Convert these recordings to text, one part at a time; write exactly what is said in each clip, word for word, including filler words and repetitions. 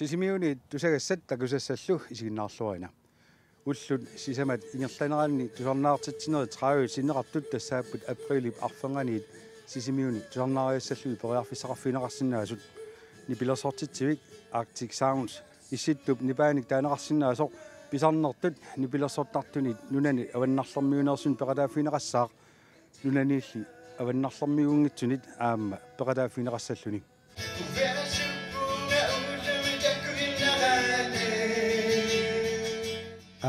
Sisimiuni tusagassat takusassallu isiginnaarluarina. Ullut sisamat ingerlaneranni tusarnaartitsinerit tredive sinneqartut tassaapput aprilip arfernganiit Sisimiuni tusarnaariassallugit periarfissaqarfigineqarsinnaasut. Nipilersortitsivik Arctic Sounds Issittup nipaanik taaneqarsinnaasoq pisarnertut nipilersortartunit nunani avannarlermiuneersunit peqataaffigineqassaaq, nunaniilli avannarlermiugunngitsunit aamma peqataaffigineqassalluni.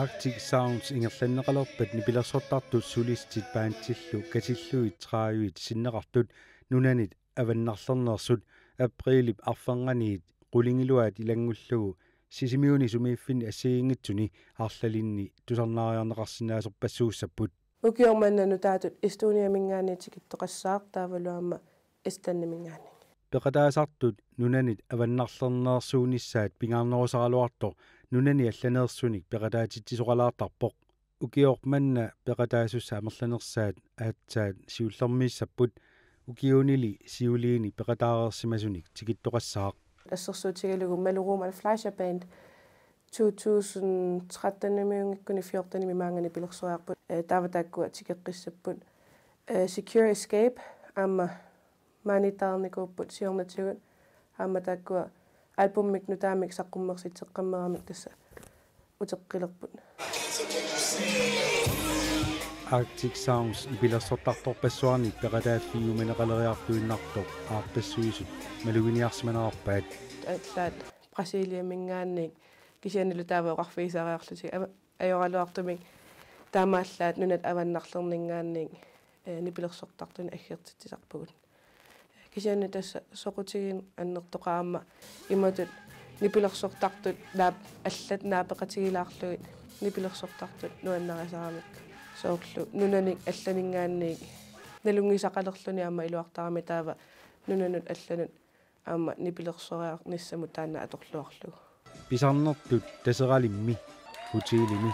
Arctic Sounds ingerlanneqalerpat nipilersortartut solistit bandillu katillugit tredive sinneqartut nunanit avannarlerneersut aprilip arfernganiit qulingiluaat ilanngullugu Sisimiuni sumiiffinni assigiinngitsuni arlalinni tusarnaariarneqarsinnaasorpassuussapput. Ukioq manna nutaatut Estoniaminngaanniit tikittoqassaaq taavalu aamma Islandiminngaanniit. Peqataasartut nunanit avannarlerneersuunissaat pingaarnerusaraluartoq nunani allaneersunik peqataatitsisoqalaartarpoq. Ukioq manna peqataasussat amerlanersaat aatsaat siullermiissapput ukiunili siuliini peqataareersimasunik tikittoqassaaq. Assersuutigalugu Malu Roman Fleischer Band to tusind tretten-imiunngikkuni fjorten-imi maanga nipilersoriarput, eh, taava taakkua tikeqqissapput. Eh, Secure Escape aamma maaniittareernikuupput siornatigut aamma taakkua albumik nutaamik saqqummersitseqqammeramik tassa uteqqilerput. Arctic Sounds nipilersortartorpassuarnik peqataaffigiumaneqaleriartuinnartoq aaqqissuisut maluginiarsimanerarpaat. Allaat Brasiliaminngaanniit kisiannilu taava oqarfigisariarlutik ama-, ajoraluartumik taamaallaat nunat avannarlerninngaanniit, eh, nipilersortartunik aggertitsisarpugut. Kisianni tassa soqutigiinneq annertoqaaq aamma imatut nipilersortartut naap-, allat naapeqatigilaarlugit nipilersortartut nuannarisaramik. Soorlu nunanik allaninngaanniit nalunngisaqalerluni aamma iluartarami taava nunanut allanut aamma nipilersoriarnissamut taanna atorluarlugu. Pisarnertut Taseralimmi, hotelimi,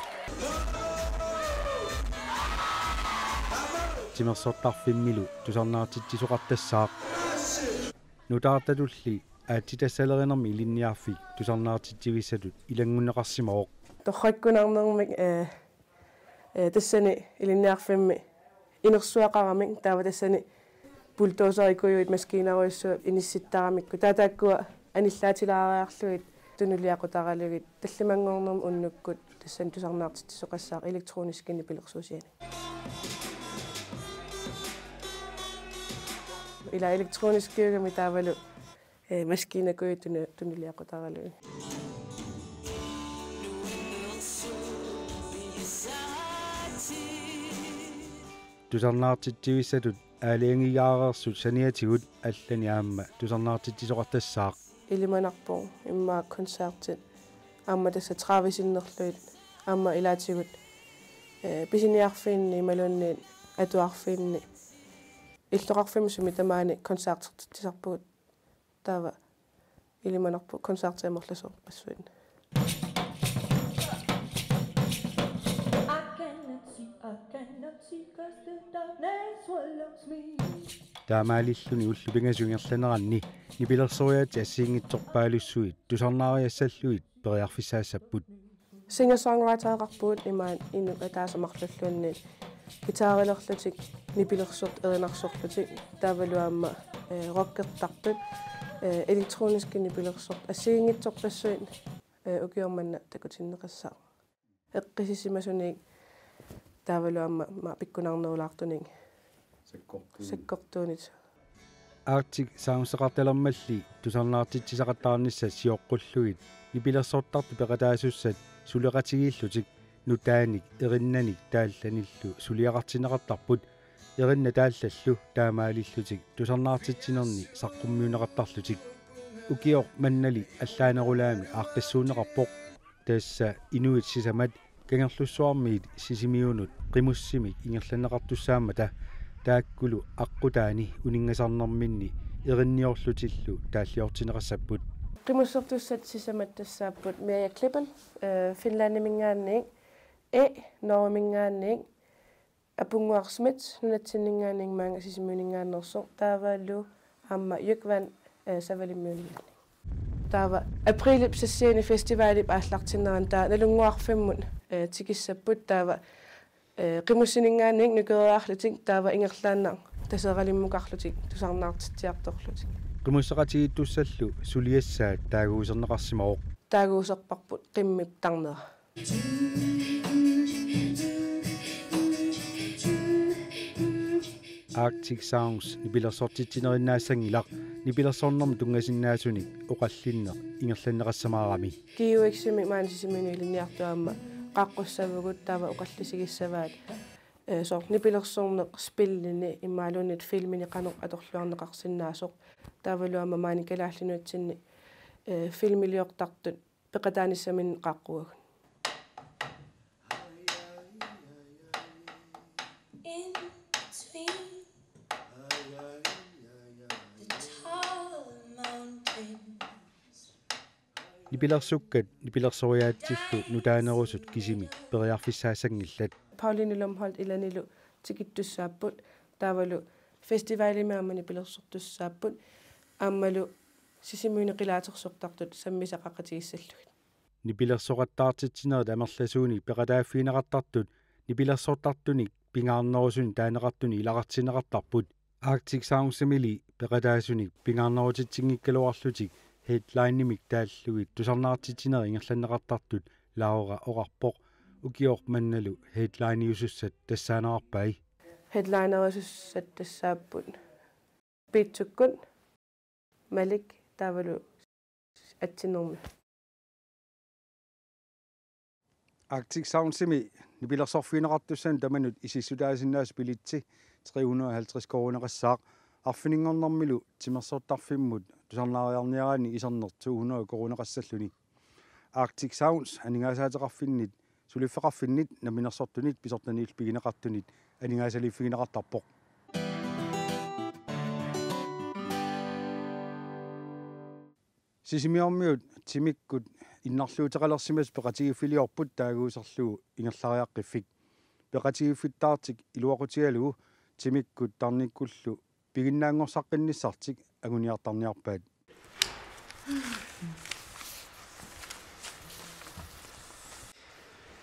timersortarfimmilu tusarnaartitsisoqartassaaq. Nutaartatulli aatsitassalerinermi ilinniarfik tusarnaartitsivissatut ilanngunneqarsimavoq. Torrakkunarnermik, eh, eh, tassani ilinniarfimmi inersuaqaramik, taava tassani bulldozerikujuit maskiinarujussuaq inissittaramikku. Taava taakkua anillaatilaariarlugit tunuliaqutaralugit tallimanngornermi unnukkut tassani tusarnaartitsisoqassaaq elektroniskit nipilersuusianik. Ila elektroniskiugami taavalu, eh, maskiinakujuit tunu-, tunuliaqutaralugit. Tusarnaartitsivissatut aalajangigaareersut saniatigut allani aamma tusarnaartitsisoqartassaaq. Ilimanarpoq immaqa koncertit aamma tassa tredive sinnerlugit aamma ilaatigut, eh, pisiniarfiinni imaluunniit atuarfiinni illoqarfimmi sumi tamaani koncertertitsisarpugut. Taava ilimanarpoq koncertit amerlasoorpassuit. I cannot see, I cannot see, 'cause the darkness swallows me. Taamaalilluni ullut pingasut ingerlaneranni nipilersoriaatsit assigiinngitsorpaalussuit tusarnaariassallugit periarfissaassapput. Singer-songwritereqarpugut imaat inuk ataaseq marlulluunniit guitarilerlutik nipilersortut erinarsorlutik taavalu aamma, eh, rockertartut, eh, elektroniskit nipilersortut assigiinngitsorpassuit, eh, ukioq manna takutinneqassaaq. Eqqissisimasunik taavalu aamma ma pikkunarnerulaartunik sakkortuunit. Sakkortuunit. Arctic Soundseqartalermalli tusarnaartitsisaqattaarnissat sioqqullugit nipilersortartut peqataasussat suleqatigiillutik nutaanik erinnanik taallanillu suliaqartinneqartarput, erinnat taallallu taamaalillutik tusarnaartitsinerni saqqummiunneqartarlutik. Ukioq mannali allaanerulaami aaqqissuunneqarpoq. Tassa inuit sisamat Kangerlussuarmiit Sisimiunut qimussimik ingerlanneqartussaammata taakkulu aqqutaani uninngasarnerminni erinniorlutillu taalliortinneqassapput. Qimussertussat sisamat tassaapput Mirja Klippel, eh, Finlandiminngaanniit, E, Norgeminngaanniit, Apunnguaq Schmidt, nunatsinninngaanniit maanga Sisimiuninngaanneersoq, taavalu aamma Jykvan, eh, Savalimmiuninngaanniit. Taava aprilip sassiani festivalip aallartinnerani taava Nalunnguarfimmut, eh, tikissapput taava, eh, qimussininngaanniit nukereerlutik taava ingerlaannaq Taseralimukarlutik tusarnaartitsiartorlutik. Qimusseqatigiittussallu suliassaat taaguuserneqarsimavoq. Taaguuserparput qimmip tarnera. Arctic Sounds nipilersortitsineriinnaassanngilaq nipilersornermut tunngasinnaasunik oqallinneq ingerlanneqassamaarami. G U X-imi maani Sisimiuni ilinniartut aamma qaaqqussavugut taava oqallisigissavaat, eh, soorlu nipilersorneq spillini imaluunniit filmini qanoq atorluarneqarsinnaasoq. Taavalu aamma maani Kalaallit Nunatsinni, eh, filmiliortartut peqataanissaminnik qaaqquagut. In between the tall mountains. Nipilersukkat nipilersoriaatsillu nutaanerusut kisimik periarfissaassanngillat. Pauline Lumholt Ilanilu tikittussaapput taavalu festivalimi aamma nipilersortussaapput aammalu Sisimiuni qilaatersortartut sammisaqaqatigissallugit. Nipilersoqattaartitsinerit amerlasuunik peqataaffigineqartartut nipilersortartunik pingaarnerusunik taaneqartunik ilaqartinneqartarput. Arctic Soundsimili peqataasunik pingaarnerutitsinngikkaluarlutik headlinemik taallugit tusarnaartitsinerit ingerlanneqartartut Laura oqarpoq. Ukioq mannalu headliniusussat tassaanerarpai. Headlinerisussat tassaapput Piitsukkut, Malik taavalu Atsinnermi. Arctic Soundsimi nipilersorfigineqartussanut tamanut isissutaasinnaasut billetsi tre hundrede og halvtreds koruuneqassaaq, arfininngornermilu timersortarfimmut tusarnaariarniaraanni iserneq to hundrede koruuneqassalluni. Arctic Sounds aningaasaateqarfinnit, suliffeqarfinnit, namminersortunit pisortanillu pigineqartunit aningaasaliiffigineqartarpoq. Sisimiormiut timikkut innarluuteqalersimasut peqatigiiffiliorput taaguuserlugu ingerlariaqqiffik. Peqatigiiffittaartik iluaqutigalugu timikkut tarnikkullu piginnaanngorsaqqinnissatik anguniartarniarpaat.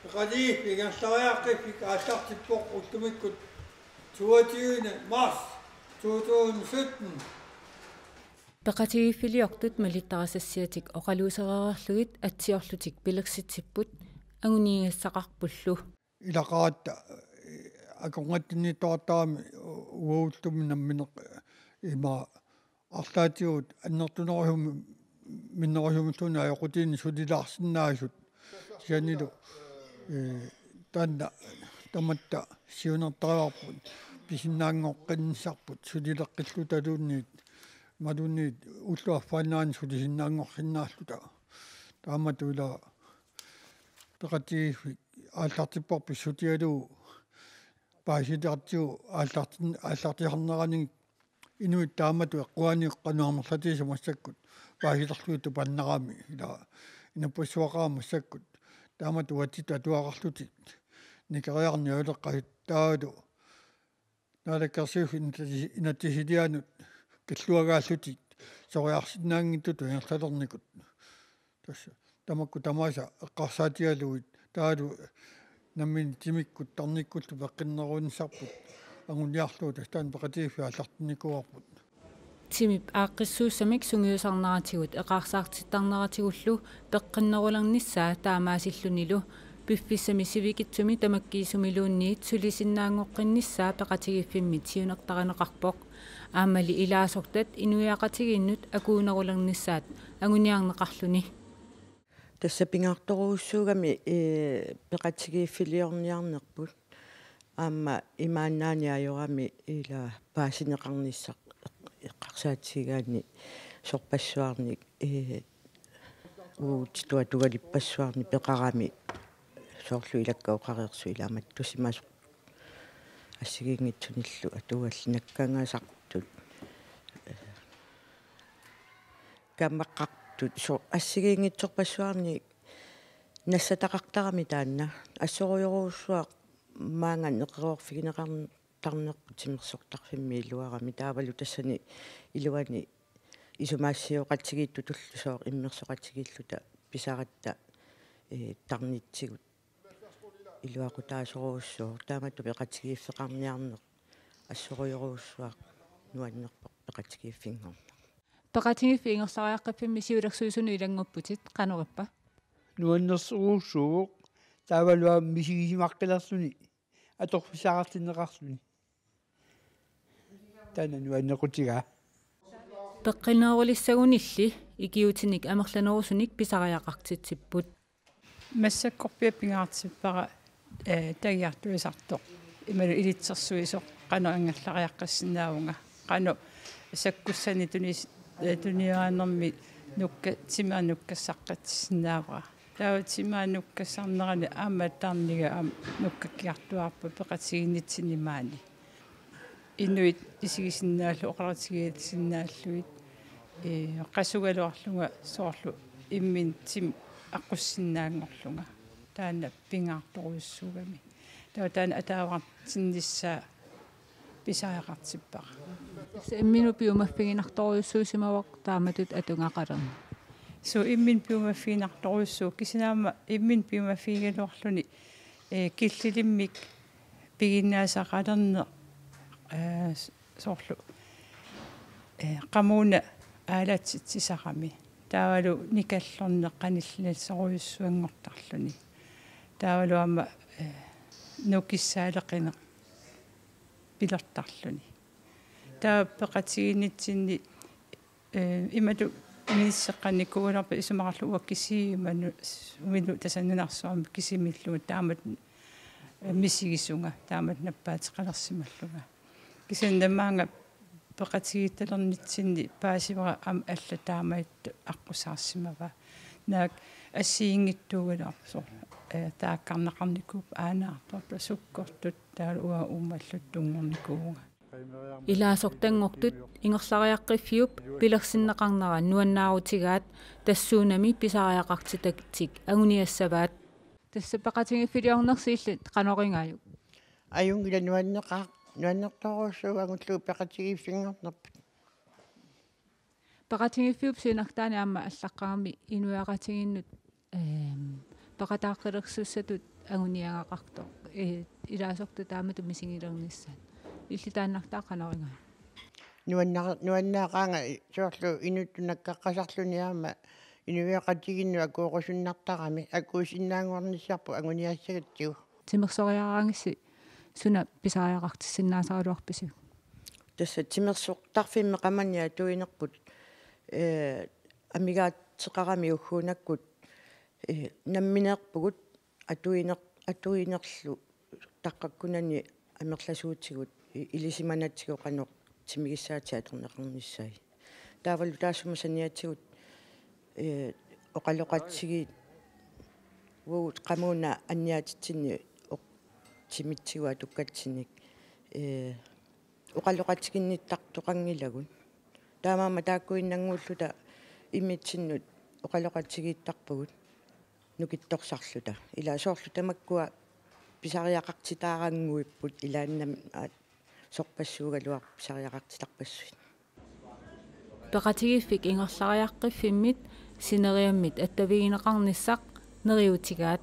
Peqatigiiffik ingerlariaqqiffik aallartippoq ullumikkut toogtyvende marts to tusind sytten. Peqatigiiffiliortut malittarisassiatik oqaluusereerlugit atsiorlutik pilersitsipput anguniagassaqarpullu. Ilaqaratta, eh, akornatsinniittoqartarami u-, uagutsinnut nammineq, eh, ima arlaatigut annertunerusumik minnerusumilluunniit ajoqutigiinnik sulilaarsinnaasut. Kisiannilu, eh, taanna tamatta siunertarivarput pisinnaanngorniartarput sulileqqillutaluunniit imaluunniit ullut affaannaani sulisinnaanngorsinnaalluta. Taamatut ila peqatigiiffik aallartippoq pissutigalugu paasilertigu aallartin-, aallartisarnerani inuit taamatut eqquaanni qanoq amerlatigisut massakkut paasilerlugit tupannerami ila inuppassuaqarami massakkut taamatut uatsitut atuaqarlutik nikeriarneq ajuleqqasut taavalu Naalakkersuisut inati-, inatsisilianut killuagaallutik soriarsinnaanngitsutut ingerlalernikut. Tassa tamakku tamaasa eqqarsaatigalugit taavalu nammineq timikkut tarnikkullu peqqinnerunissarput anguniarlugu tassa taanna peqatigiiffik aallartinnikuuarput. Timip aaqqissuussamik sungiusarneratigut eqaarsaartittarneratigullu peqqinnerulernissaa taamaasillunilu piffissami sivikitsumi tamakkiisumiluunniit sulisinnaanngoqqinnissaa peqatigiiffimmit siunertarineqarpoq. Aammali ilaasortat inuiaqatigiinnut akuunerulernissaat anguniarneqarluni. Tassa pingaartorujussuugami, ee, peqatigiiffiliorniarnerput. Aamma imaannaani ajorami ila paasineqarnissaq eq-, eqqarsaatigigaanni sorpassuarnik, ee, uagutsitut atualippassuarnik peqarami soorlu ilakka oqareersut ilaa mattusimasoq assigiinngitsunillu atuallinnakkangaasartut. Kammaqqartut so-, assigiinngitsorpassuarnik nassataqartarami taanna. Assorujorujussuaq maanga neqeroorfigineqartarnerput timersortarfimmi iluarami taavalu tassani iluani Isumaassiooqatigiittutullu sooq immersoqatigiilluta pisaratta, ee, tarnitsigut iluaqutaasorujussuuvoq, taamatut peqatigiiffeqarniarneq assorujorujussuaq nuannerpoq peqatigiiffinngorneq. Peqatigiiffik ingerlariaqqiffimmi siulersuisunut ilanngupputit, qanoq ippa? Nuannersorujussuuvoq, taavalu aamma misigisimaqqilerluni atorfissaqartinneqarluni. Taanna nuannequtigaa. Peqqinerulissagunilli ikiuutinik amerlanerusunik pisariaqartitsipput. Massakkorpiaq pingaartippara, ee, tagiartuisartoq. Imaluunniit ilitsersuisoq qanoq ingerlariaqqissinnaavunga. Qanoq sakkussanik tunis-, ee, tunioraanermi nukka-, timaa nukkassaqqissinnaavara. Taava timaa nukkassarnerani aamma tarniga aamma nukkakkiartuaarput peqatigiinnitsinni maani. Inuit isigisinnaallu oqaloqatigiissinnaallugit, ee, qasugaluarlunga soorlu imminut timip aqqussinnaanngorlunga. Taanna pingaartorujussuugami. Taava taanna ataavartinnissaa pisariaqartippara. Tassa imminut piumaffiginartorujussuusimavoq taamatut atugaqalerneq. Suu, imminut piumaffiginartorujussuuvoq, kisianni aamma imminut piumaffigigaluarluni, ee, killilimmik piginnaasaqalerneq, ee, s-, soorlu, ee, qamuuna aalatsitsisarami. Taavalu nikallorneq qanillilersorujussuanngortarluni. Taavalu aamma, ee, nukissaaleqineq pilertarluni. Taava peqatigiinnitsinni, ee, imatut inisseqqannikuugaluarpat isumaqarlunga uanga kisiimanu-, sumilu tassa nunarsuarmi kisimiillunga taamatut, ee, misigisunga, taamatut nappaateqalersimallunga. Kisianni maanga peqatigiittalernitsinni paasivara aamma allat taamaattut aqqusaarsimavaat. Naak assigiinngitsuugaluarpoq soorlu, ee, taakkarneqarnikuupput aanaartortut, sukkortut, taavalu uanga uumalluttut tunngornikuuvunga. Ilaasortanngortut ingerlariaqqiffiup pilersinneqarnera nuannaarutigaat tassuunami pisariaqartitatik anguniassavaat. Tassa peqatigiiffiliornersi illit qanoq igaajuk? Ajunngilaq, nuanneqaaq, nuannertorujussuuvoq angullugu peqatigiiffinngornerput. Peqatigiiffiup siunertaani aamma allaqqagami inuiaqatigiinnut, ehm, peqataaqqilersussatut anguniagaqartoq. Ee, ilaasortat taamatut misigilernissaat. Illit taannartaa qanoq igaajuk? Nuanna-, nuannaaqaanga i-, soorlu inuttut nakkaqqasarluni aamma inuiaqatigiinnut akuerusunnartarami, akuusinnaanngornissarput anguniassagatsigu. Timersoriaraangassi suna pisariaqartissinnaasaraluarpisiuk? Tassa timersortarfimmi qamani atuinerput, ee, amigaateqarami ugguunakkut, ee, nammineerpugut atuiner-, atuinerlu taqqakkunani amerlasuutigut i-, ilisimanatsigu qanoq timigissaatit atorneqarnissaat. Taavalu taassuma saniatigut, ee, oqaloqatigiit uagut qamuuna anniaatitsinni oq-, timitsigut atukkatsinnik, ee, oqaloqatiginnittartoqanngilagut. Taamaammat taakkuinnannguulluta immitsinnut oqaloqatigiittarpugut nukittorsarluta. Ilaa soorlu tamakkua pisariaqartitaarannguipput ilaannam-, aat, sorpassuugaluarput pisariaqartitarpassuit. Peqatigiiffik ingerlariaqqiffimmit sineriammit attavigineqarnissaq neriuutigaat.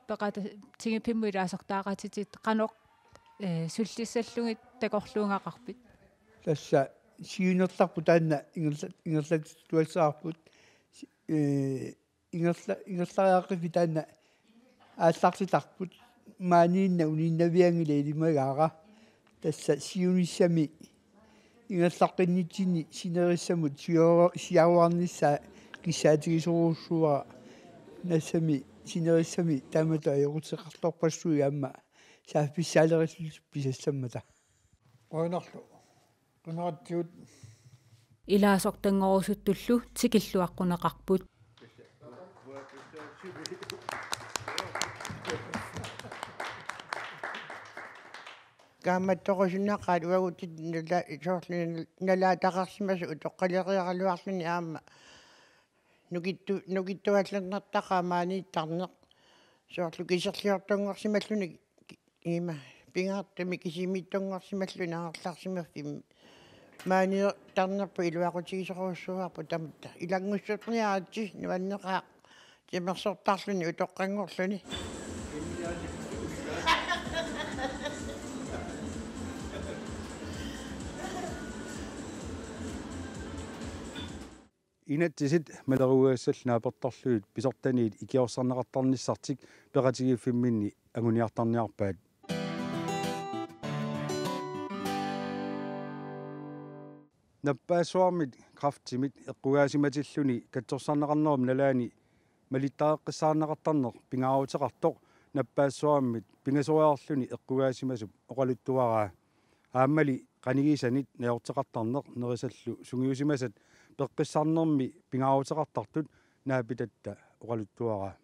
Peqatigiiffimmut ilaasortaaqatitit qanoq, ee, sullissallugit takorluugaqarpit? Tassa siunertarput taanna ingerla-, ingerlatittuassavarput, ee, ingerla-, ingerlariaqqiffik taanna aallartitarput, maaniinna uniinnavianngilaq ilimagaara. Tassa siunissami ingerlaqqinnitsinni sinerissamut siaru-, siaruarnissaa kissaatigisorujussuuara, nassami sinerissami taamatut ajoquteqartorpassuit aamma saaffissaalerillutik pisassammata. Qujanarlu. Qimeratsigut. Ilaasortanngorusuttullu tikilluaqquneqarput. Kaammattorusunnaqaat uagutit nala-, soorlu nalaataqarsimasut utoqqaleriaraluarluni aamma nukittu-, nukittuallernartaqaat maaniittarneq. Soorlu kiserliortunngorsimalluni ki-, ima, pingaartumik kisimiittunngorsimalluni angerlarsimaffimmi. Maaniittarnerput iluaqutigisorujussuuarput tamatta. Ilanngussuterniaritsi nuanneqaaq timersortarluni utoqqanngorluni. Inatsisit-maleriugassat naapertorlugit pisortaniit ikiorsarneqartarnissartik peqatigiiffimminni anguniartarniarpaat. Nappaassuarmit kræftimit eqqugaasimatilluni katsorsarneqarnerup nalaani malittareqqissaarneqartarneq pingaaruteqartoq nappaassuarmit pingasoriarluni eqqugaasimasumik oqaluttuaraa. Aammali qanigisanit najorteqartarneq nerisallu sungiusimasat peqqissarnermi pingaaruteqartartut naapitatta oqaluttuaraa.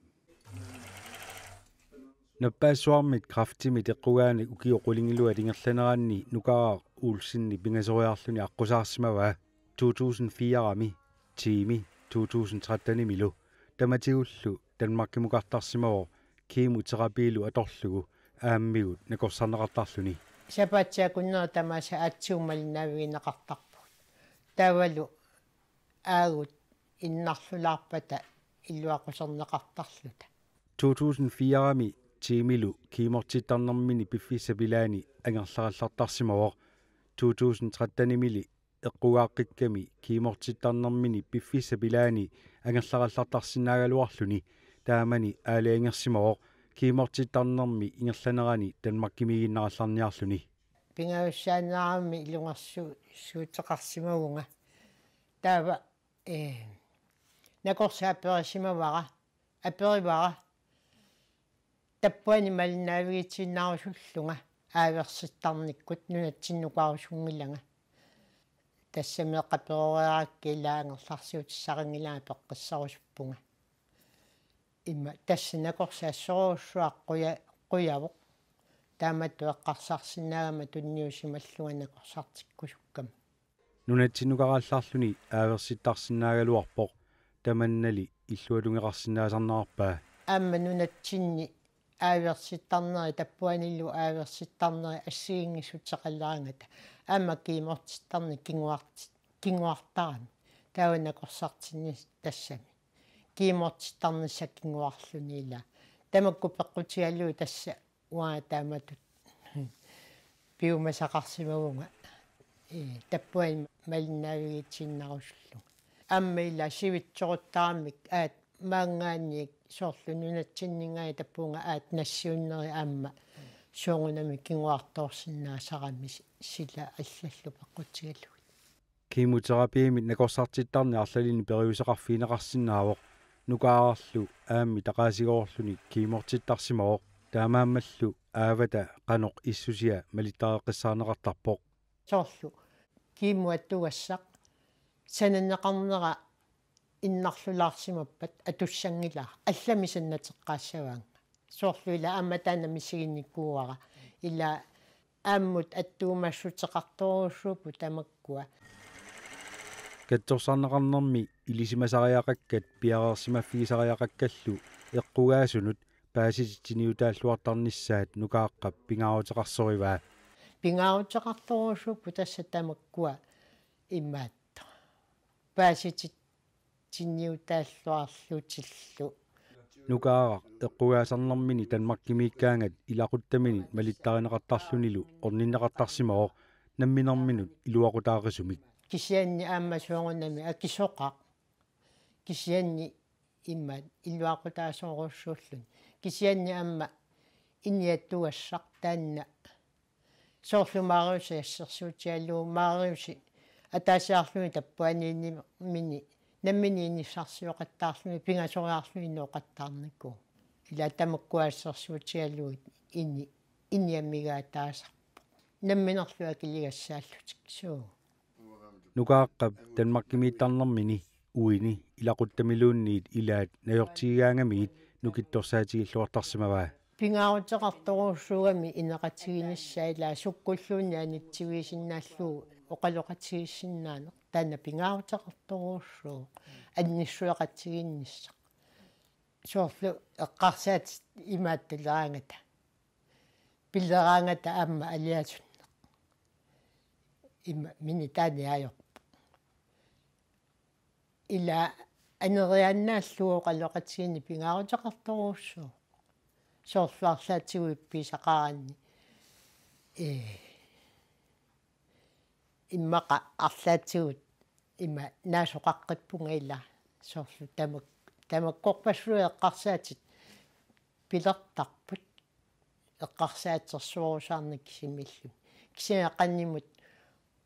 Nappaassuarmit kræftimit eqqugaanik ukiut qulingiluat ingerlaneranni Nukaaraq Olsenip pingasoriarluni aqqusaarsimavaa to tusind fire-mi, ti-mi to tusind tretten-imilu. Tamatigullu Danmarkimukartarsimavoq kemoterapiilu atorlugu aammigut nakorsarneqartarluni. Sapaatip akunneri tamaasa aatsigut malinnaavigineqartarpugut. Taavalu aagut innarlulaarpata iluaquserneqartarluta. To tusind fire-mi ti-milu kemortittarnermini piffissap ilaani angerlarallartarsimavoq. To tusind tretten-imili eqqugaaqqikkamik kemortittarnermini piffissap ilaani angerlarallartarsinnaagaluarluni taamani aalajangersimavoq kemortittarnermi ingerlanerani Danmarkimiiginnarallarniarluni. Pingajussaanerami ilungersuuteqarsimavunga. Taava, ee, nakorsaq aperisimavara, aperivara, tappuani malinnaavigitiinnaarusullunga aaversittarnikkut nunatsinnukaarusunngilanga. Tassa meeqqat peroreerakkit ilaa angerlarsiutissaqanngilanga peqqissarusuppunga. Ima tassa nakorsaq assorujussuaq quja-, qujavoq. Taamatut eqqarsarsinnaagama tunniusimallunga nakorsartikkusukkama. Nunatsinnukaallarluni aaversittarsinnaagaluarpoq tamannali illuatungeqarsinnaasarnerarpaa. Aamma nunatsinni aaversittarneri tappuanilu aaversittarneri assigiinngissuteqaleraangata. Aamma kemortittarneq kinguart-, kinguartarami. Taava nakorsartinni tassami. Kemortittarnissaq kinguarluni ilaa. Tamakku peqqutigalugit tassa uanga taamatut piumasaqarsimavunga, ee, tappuani malinnaavigitiinnaarusullunga. Aamma ilaa sivitsoruttaramik aat maanngaanniit soorlu nunatsinninngaanniit tappuunga aat nassiunneri aamma soorunami kinguartoorsinnaasarami si-, sila allallu peqqutigalugit. Kemoterapiimik nakorsartittarneq arlalinnik periuseqarfigineqarsinnaavoq. Nukaararlu aammi taqaasigoorluni kemortittarsimavoq. Taamaammallu aavata qanoq issusia malittareqqissaarneqartarpoq. Soorlu kemo attugassaq sananeqarnera innarlulaarsimappat atussanngilara. Allamik sanateqqaassavaannga. Soorlu ilaa aamma taanna misiginnikuuara. Ilaa aammut attuumassuteqartorujussuupput tamakkua. Katsorsarneqarnermi ilisimasariaqakkat piareersimaffigisariaqakkallu eqqugaasunut paasititsiniutaalluartarnissaat Nukaaqqap pingaaruteqarsorivaa. Pingaaruteqartorujussuupput tassa tamakkua imaattoq. Paasitit- tiniutaalluarlutillu. Nukaaraq eqqugaasarnermini Danmarkimiikkaangat ilaquttaminit malittarineqartarlunilu orninneqartarsimavoq namminerminut iluaqutaaqisumik. Kisianni aamma soorunami akisoqaq. Kisianni immaqa iluaqutaasorujussuulluni. Kisianni aamma ini attugassaq taanna. Soorlu Mariusi assersuutigalugu Mariusi ataasiarluni tappuaniinnimini nammineq inissarsioqattaarluni pingasoriarluni nooqattaarnikuuvoq. Ilaa tamakkua assersuutigalugit ini, ini amigaataasarpoq. Namminerlu akiligassaallutik suu. Nukaaqqap Danmarkimiittarnermini uini ilaquttamiluunniit ilaat najortigigaangamigit nukittorsaatigilluartarsimavaa. Pingaaruteqartorujussuugami ineqatiginissaa ilaa sukkulluunniit anitsuiisinnaallugu oqaloqatigiissinnaaneq. Taanna pingaaruteqartorujussuuvoq annissueqatigiinnissaq. Soorlu eqqarsaatit imaattuleraangata. Pileraangata aamma aliasunneq. ima minitaani ajorpoq. Ila aneriaannaallugu oqaloqatigiinneq pingaaruteqartorujussuuvoq. Soorlu arlaatigut ippiisaqaraanni. Ee, immaqa arlaatigut ima naasoqaqqippunga ila soorlu tamak-, tamakkorpassuit eqqarsaatit pilertarput eqqarsaatersuorusaarneq kisimiilluni. Kisianni qanimut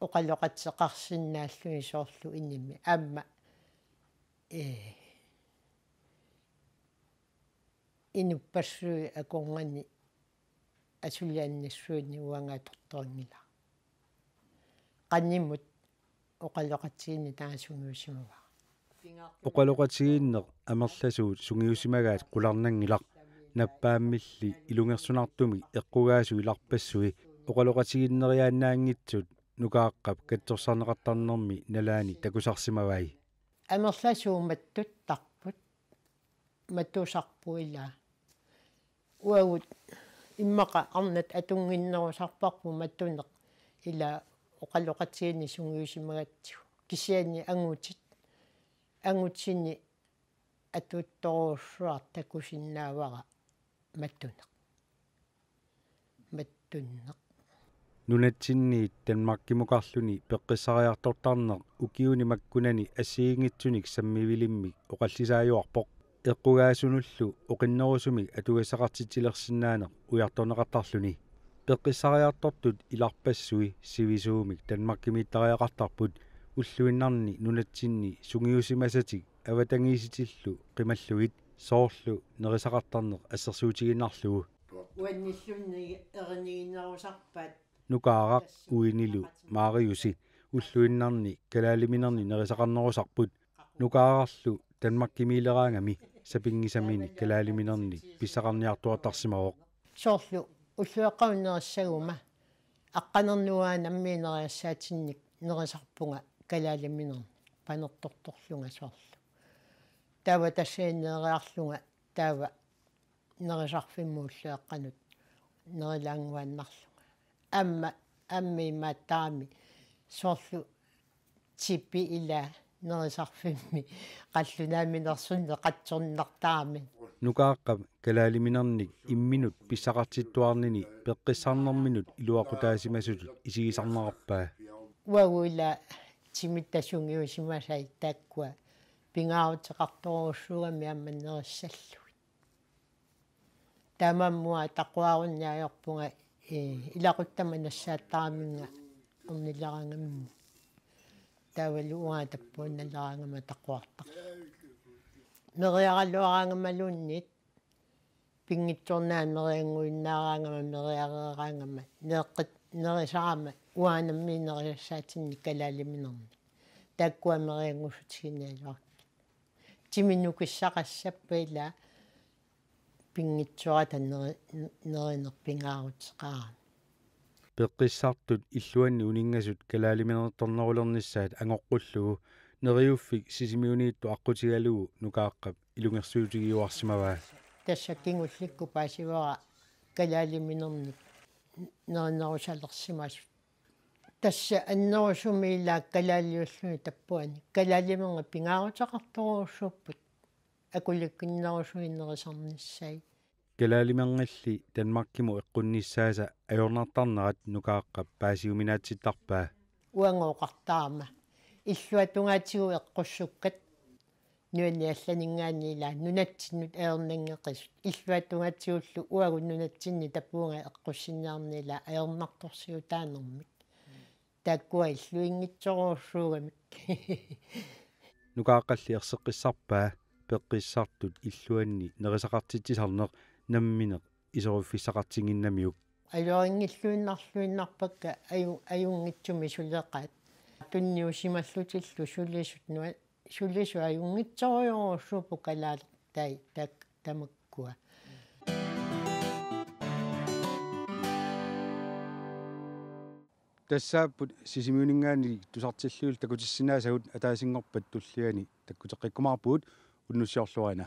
oqaloqateqarsinnaalluni soorlu inimi. Aamma, ee, inuppassuit akornanni asuliaannassuini uanga atortorinngilaq. Qanimut oqaloqatigiinneq taanna sungiusimavara. Oqaloqatigiinneq amerlasuut sungiusimagaat qularnanngilaq. Nappaammilli ilungersunartumik eqqugaasut ilarpassui oqaloqatigiinneriaannaanngitsut Nukaaqqap katsorsarneqartarnermi nalaani takusarsimavai. Amerlasuut mattuttarput, mattusarput ila. Uagut immaqa arnat atunnginnerusarparput mattuneq ila oqaloqatigiinneq sungiusimagatsigu. Kisianni angutit, angutini atuttorujussuaq takusinnaavara mattuneq. Mattunneq. Nunatsinniit Danmarkimukarluni peqqissariartortarneq ukiuni makkunani assigiinngitsunik sammivilimmik oqallisaajuarpoq. Eqqugaasunullu oqinnerusumik atugassaqartitsilersinnaaneq ujartorneqartarluni. Peqqissariartortut ilarpassui sivisuumik Danmarkimiittariaqartarput ulluinnarni nunatsinni sungiusimasatik avatangiisitillu qimallugit soorlu nerisaqartarneq assersuutigiinnarlugu. Uannillunni eriniginerusarpaat. Nukaaraq uinilu Mariusi ulluinnarni kalaaliminerni nerisaqarnerusarput. Nukaararlu Danmarkimiileraangami sapinngisamini kalaaliminerni pissaqarniartuartarsimavoq. Soorlu ullueqqaunnerissaguma aqqanernuaanammi neriassaatinnik nerisarpunga kalaaliminerni panertortorlunga soorlu. Taava tassaniineriarlunga taava nerisarfimmi ullueqqanut nerilaannguaannarlunga. Aamma aamma imaattarami soorlu tipi ila nerisarfimmi qallunaaminersunneq qatsornartarami. Nukaaqqap kalaaliminernik imminut pissaqartittuarnini peqqissarnerminut iluaqutaasimasutut isigisarnerarpaa. Uagut ila timitta sungiusimasai taakkua pingaaruteqartorujussuugami aamma nerissallugit. Taamaammat taquarunnaajorpunga, ee, ilaquttama nassaattaraminga ornileraangammi. Taavalu uanga tappuunnaleraangama taquartarlunga. Meriaraluaraangamaluunniit pinngitsoornaa meriannguinnaaraangama meriareeraangama neeqqit nerisarama uanga nammineq neriassaatinnik kalaaliminernik. Taakkua merianngussutigineqaluarput. Timi nukissaqassappat ila pinngitsoorata neri-, nerineq pingaaruteqarami. Peqqissartut illuanni uninngasut kalaaliminertornerulernissaat angoqqullugu Neriuffik Sisimiuniittut aqqutigalugu Nukaaqqap ilungersuutigiuarsimavaa. Tassa kingullikkut paasivara kalaaliminernik nerinerusalersimasut. Tassa annerusumik ila kalaaliulluni tappuani. Kalaalimineq pingaaruteqartorujussuupput. Akulikkinnerusuinerisarnissai. Kalaalimerngilli Danmarkimut eqqunnissaasa ajornartarnerat Nukaaqqap paasiuminaatsittarpaa. Uanga oqartarama. Illuatungaatigut eqqussukkat nuanniallaninngaanniit ila nunatsinnut ajornanngeqisut. Illuatungaatigullu uagut nunatsinni tappavunga eqqussinniarneq ila ajornartorsiutaanermik. Taakkua illuinngitsorujussuugamik. Nukaaqqalli erseqqissarpaa peqqissartut illuanni nerisaqartitsisarneq nammineq isoriffissaqartinnginnamiuk. Ajorinngilluinnarluinnarpakka aju-, ajunngitsumik suleqaat. Tunniusimallutillu sulisut nua-, sulisut ajunngitsorujussuupput kalaallit tai tak-, tamakkua. Tassaapput Sisimiuninngaanniit tusartillugit takutissinnaasavut, ataasinngorpat tulliani takkuteqqikkumaarpugut, unnussiorluarina.